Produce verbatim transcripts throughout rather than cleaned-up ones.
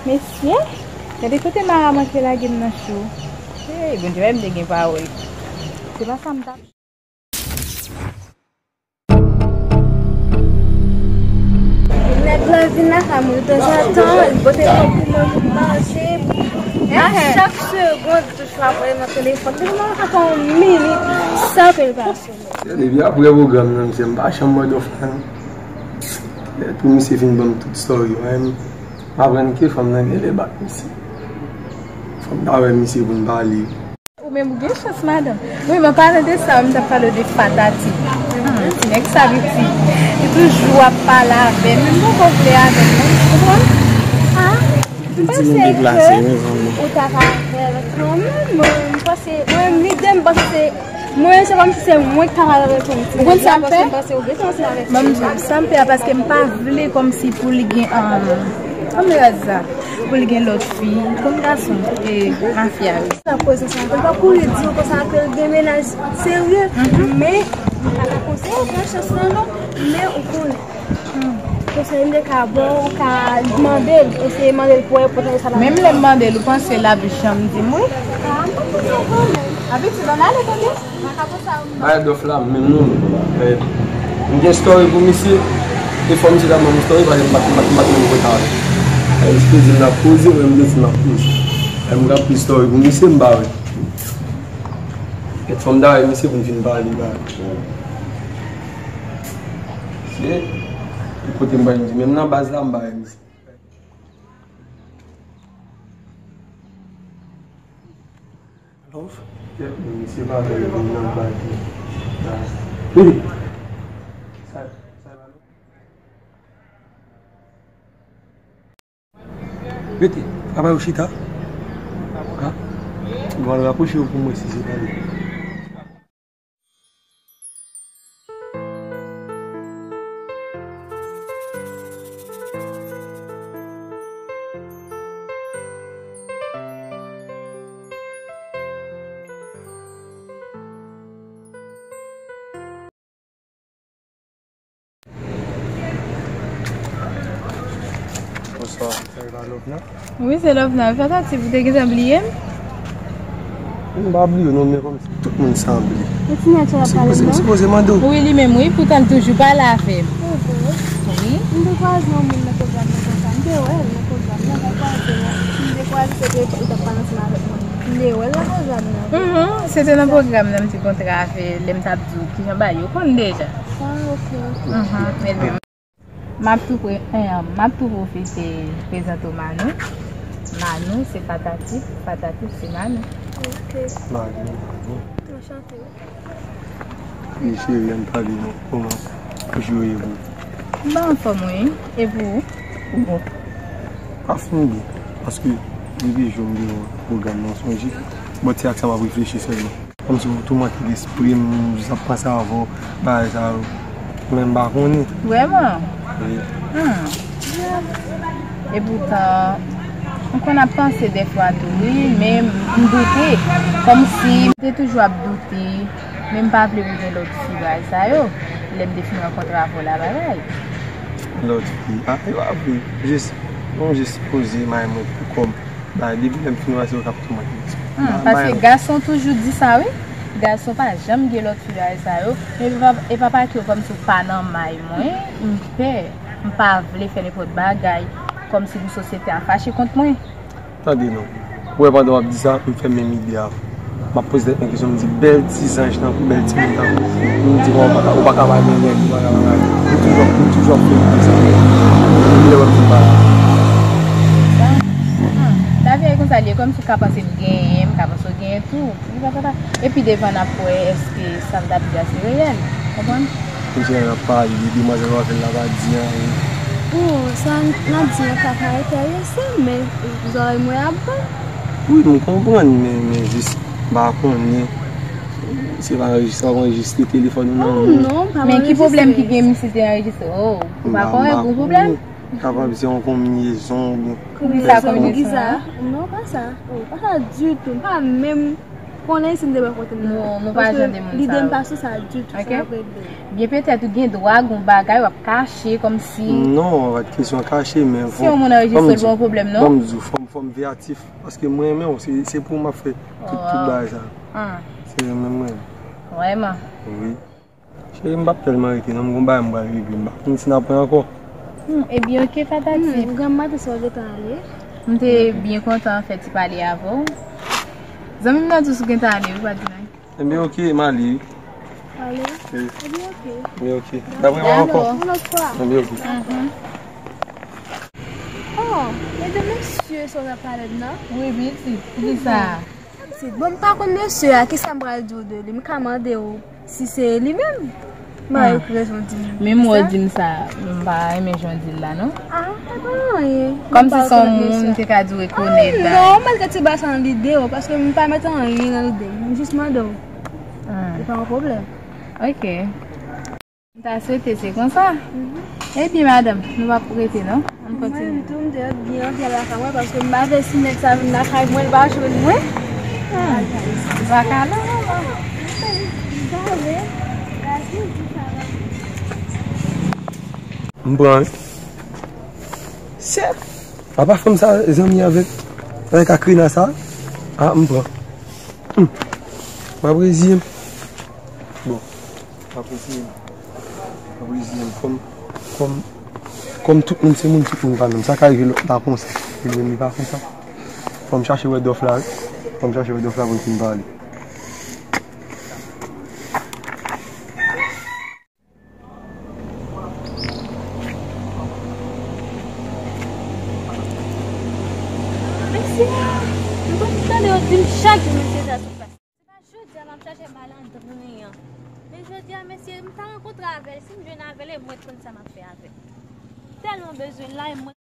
Mesye, gade kote Mara manke lage m nan cho. Hey, Bondye, wè m te gen pawòl. Se pa sa m t ap. Nèg la vin lakay mwen tanzantan, li pote kòb pou mwen pou m manje. Chak segonn, toujou ap rele nan telefòn. Telefòn pa ka fè yon minit san ke l pa sonnen. Depi apre pwogram nan, misye, m pa janm mande yon fwa non. Lè tou misye fin ban m tout story yo, m aprann ke fanm nan genlè bat misye. Fò m ta wè misye pou n pale. Ou menm ou gen chans, madanm. Wi, mwen pale de sa, mwen t ap pale de Fatati. Hmm, ti nèg sa piti. Li toujou ap pale avè m. Li poko vle avè m, non, ou konprann? Ah, m panse ke ou ta ka fè l kanmenm. Mwen, m panse, mwen, lide m panse se, mwen, se kòmsi se mwen ki ta pral reponn. Ou konn sa m fè? Paske m panse ou bezwen ansanm avèk mwen. Sa m fè a, paske m pa vle kòmsi pou li gen, um, kòman yo di sa? Pou l gen lòt fi. Konn gason, e, mafya yo. Sa koze sa, l pa kouri di w konsa ke l gen mennaj serye, men m pa ka konseye w pran chans lan non, men ou konnen. Konsèy m te ka ba w, ou ka mande l, eseye mande l pou wè potansyèl sa la. Menm lè m mande l, ou panse l ap janm di m wi? Ah, m pa panse kanmenm. Abitid an ale tande. Bagay Dòf la menm non. Eh, m gen story pou misye. E fò misye ta ban m story, paske m pa t, m pa t, m pa t menm kontak avè l. Eh, misye di m n ap koze, mwen m te di m ap koze. Eh, m ka plis story pou misye, m pa wè. Kèt fò m ta wè misye pou m fin pale, ba. Misye, e kote m pral di, menm nan baz la, m pa wè misye. Love? Kèt, men misye pa vle vin nan baz li. Baby! Sa, sa va non? Rete, apa yo chita? Ha? Bon, al rapwoche yo pou mwen si se pale. Bonswa. Sa e pa Lovna? Wi, se Lovna. Fè sa ti, ou te gentan bliye m? M pa bliye w non, men kòmsi tout moun sanble. E ti nèg sa ap pale m nan? M sipoze mande w. Wi, li menm, wi. Poutan l toujou pale avè m. Wi. M te kwaze yon moun nan pwogram nan konsa. M te wè l nan pwogram nan, m te kwaze l. M te kwaze se te li t ap pale ansanm avèk mwen. M te wè l nan pwogram nan. Mhm, se te nan pwogram nan m te kontre avè l, lè m t ap di w kijan bagay yo konn deja. Ah, ok. Mhm, men m ap tou pre-, eh, m ap tou pwofite prezante w Manou. Manou, se Patatif, Patatif, se Manou. Ok. Manou, Manou. Anchante. Wi, cheri, ann pale non. Kòman jou yo ye pou ou? M anfòm, wi. E pou ou? Bon. Pa fin byen. Paske depi jou m gen yon pwogram nan sonje. Bon, se ak sa m ap reflechi sèlman. Kòmsi m tou manke lespri m, m jis ap panse avè w, bagay sa yo. Men m pa konnen. Vrèman? Wi. Hmm. Epoutan, m konn ap panse dèfwa tou, wi, men m doute. Kòmsi m te toujou ap doute, men m pa vle pou gen lòt fi bagay sa yo. Lè m te fin rankontre avè w la bagay. Lòt fi, a, e pa vre. Jis, m jis poze may mwen pou kò m. Bay, depi lè m fin wè se yo k ap tou mwen. Hmm, paske gason toujou di sa, wi. Gason pa janm gen lòt fi bagay sa yo. Men e pa, e pa paske yo kòmsi w pa nan may mwen, m pè. M pa vle fè nenpòt bagay kòmsi pou sosyete a fache kont mwen. Tande non. Ou wè pandan w ap di sa, m fè menm ide a. M ap poze tèt mwen kesyon, m di, bèl ti zanj tankou, bèl timoun tankou, m di, bon, ou pa ka, ou pa ka bay mwen nèg, ou pa ka bay bagay. M toujou ap, m toujou ap fè ide sa. Depi lè w ap di m pa la. Sa, hmm, lavi a e konsa li ye, kòmsi w ka panse m genyen, m ka panse w genyen tou. Li pa, pa, pa. Epi devan n ap wè èske sa m t ap di a se reyèl. Konprann? Kontinye n ap pale, demwazèl w ap fè l la pa di anyen. Bon, sa n ap di an ka parèt enterese, men zòrèy mwen ap bon. Wi, m konprann, men, men jis, m pa konnen. Se pa anrejis-, sa pa anrejistre telefòn ou nan men. Oh, non, pa anrejistre. Men ki pwoblèm ki gen misye te anrejistre? Oh, ou pa konnen, gon pwoblèm? Kapab se yon konbinezon oubyen. Konbinezon ki sa? Non, pa sa. Oh, pa sa ditou. M pa menm Konnen si m te bò kote m nan. Nou, nou pa jan de moun sa yo. Paske lide m pa sou sa ditou, ok, sa ap regle. Byen petèt ou gen dwa gon bagay w ap kache kòmsi. Non, pa t kesyon kache, men si yon moun anrejistre l, pa yon pwoblèm, non? Ban m di w, fò m, fò m veyatif. Paske mwen renmen w, se, se pou w m ap fè tout, tout bagay sa. Se renmen mwen. Vrèman? Wi. Cheri, m p ap tèlman rete non, m gon bagay m pral regle, m pa konn si n ap wè ankò. Hmm, ebyen, ok, Patati. Hmm, granm maten sa w gentan ale? M te byen kontan fè ti pale avè w. Zanmi m nan di w si w gentan ale, wi, pa di m anyen. Ebyen, ok, m ale, wi. Ale? Wi. Ebyen, ok. Ebyen, ok. N ap rewè ankò. Yon lòt fwa. Ebyen, ok. Mhm. Oh, e de mesye sa w t ap pale m nan? Wi, pitit. Poukisa? Pitit, bon, m pa konn mesye a, kisa m pral di w de li? M ka mande w si se li menm? M pa wè ki rezon w di m. Menm ou di m sa, m pa renmen jan w di l la, non. Ah, e pa anyen. Kòmsi se yon moun m te ka di w rekonèt la. Ah, non, malgre ti bagay sa nan lide w, paske m pa met anyen nan lide m. M jis mande w. Ah. Se pa yon pwoblèm. Ok. M ta swete se konsa. Mhm. Ebyen, madanm, nou p ap rete, non? Ann kontinye. Mwen menm tou, m te byen anvi al lakay mwen, paske m pa vle si nèg sa vin lakay mwen, l pa jwenn mwen. Hmm. Baka la, manman. M pa vle. M pran, wi. Sèt. Apa fanm sa, zanmi avèk, avèk Akrina sa? Ah, m pran. Hmm. M ap reziye m. Bon. M ap reziye m. M ap reziye m. Kòm, kòm, kòm tout moun se moun, tout moun pa menm. Sa ka rive lòt la konsa. Li menm li pa konsa. Fò m chache wè Dòf la, wi. Fò m chache wè Dòf la pou n fin pale. Mesye, m konn tande yo di m chak jou mesye sa sou plas. Se pa jodi a m ap chache malandren an. Men jodi a, mesye, m ta rankontre avè l. Si m jwenn avè l, e mwen t konn sa m ap fè avè l. Tèlman bezwen l la, e mwen.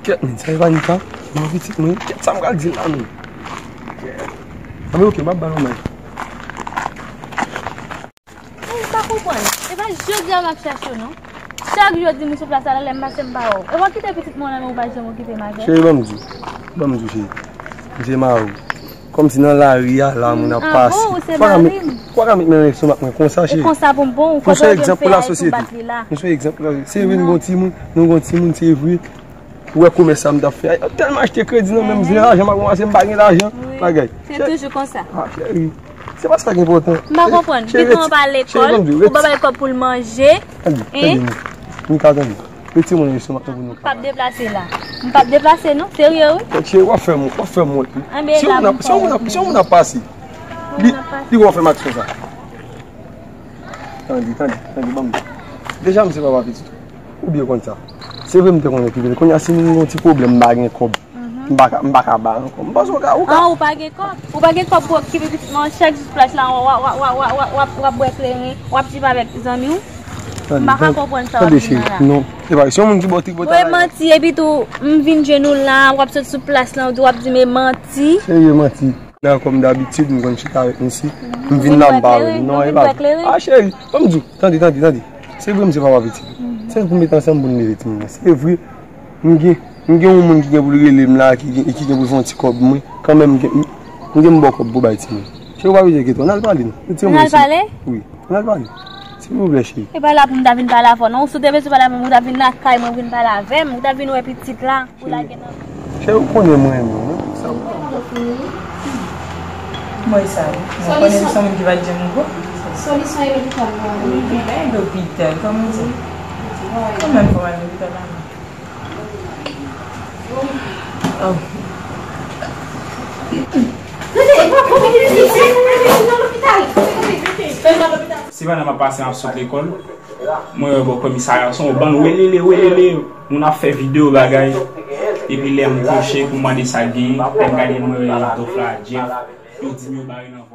Kèt, men, sa e pa Nika? Manman pitit mwen, kèt, sa m pral di l la, men. Kèt. Anben, ok, m ap ba l yon may. Mwen pa konprann. E pa jodi a m ap chache w, non. Chak jou w di m ou sou plas la, lè m pase m pa wè w. E w kite pitit mwen nan men w, ou pa janm okipe m avè l. Cheri, ban m di w. Ban m di w, cheri. M se mari w. Kòmsi nan lari a, la, moun ap pase. Ah bon, ou se mari m? Ou pa ka met, ou pa ka met men nan lestomak mwen konsa, cheri. E konsa pou m bon, ou konprann ke m fè a e sou bat li la. Nou se yon egzanp pou lasosyete. Nou se yon egzanp pou lasosyete. Se vre, nou gon timoun, nou gon timoun, se vre. Ou wè komès sa m t ap fè a, yo tèlman achte kredi nan men m, se lajan m ap ranmase, m pa gen lajan, bagay. Se toujou konsa. Ah, cheri. Se pa sa ki enpòtan. M pa konprann. Pitit mwen pa al lekòl, ou pa bay kòb pou l manje. Tande, tande, Nika, tande. Retire mwen nan lestomak mwen pou nou. M p ap deplase la. M p ap deplase non, serye wi. Kèt cheri, w ap fè m, w ap fè m wont wi. Si yon moun ap, si yon moun ap, si yon moun ap pase, li, li wè w fè m aksyon sa. Tande, tande, tande, ban m di. Deja m se papa pitit ou. Ou byen konn sa. Se vre m te konn okipe l. Kounye a si m gen yon ti pwoblèm, m pa gen kòb. M pa ka, m pa ka ba ankò. M panse w ka, ou ka. Ah, ou pa gen kòb. Ou pa gen kòb pou okipe pitit mwen chak jou sou plas la, w ap, w ap bwè kleren, w ap trip avèk zanmi w. M pa ka konprann sa w ap di m nan la. Non, se pa, se yon moun ki ba w tripotay la. Wè manti, epi tou, m vin jwenn ou la, w ap sot sou plas la, w ap di m e manti. Serye manti. Nan kòm dabitid, m konn chita avèk misye. M vin la, m pa wè l. Non, e pa vre. Ah, cheri, ban m di w. Tande, tande, tande. Se vre m se papa pitit ou. Se pou m met ansanm pou n leve timoun nan. Se vre. M gen, m gen yon moun ki gen pou l rele m la, ki gen, ki gen pou l fè yon ti kòb mwen. Kanmenm, m gen, m gen m ba w kòb pou bay timoun. Cheri, ou pa bezwen enkyete w, ann al pale non. Ann al pale? Wi, ann al pale. Silvouplè, cheri. E pa la pou m ta vin pale avè w non. Si w te bezwen pale avè m, ou ta vin lakay mwen vin pale avè m. Ou ta vin wè pitit la, ou lage nan. Cheri, ou konnen mwen renmen w, non? Sa ou konnen. Mwen sa, wi. Mwen konnen se yon moun ki pa t janm gwo. Solisyon e lopital pou ale. Wi, lopital, kòman w di? Kanmenm fò m al lopital la. Se pandan m ap pase, m ap sot lekòl, mwen wè bò komisarya, se yon bann welele, welele, moun ap fè videyo bagay. Epi lè m kouche pou m mande sa k genyen, lè m gade, mwen wè Dòf la, Jeff, yo di m yo bare nan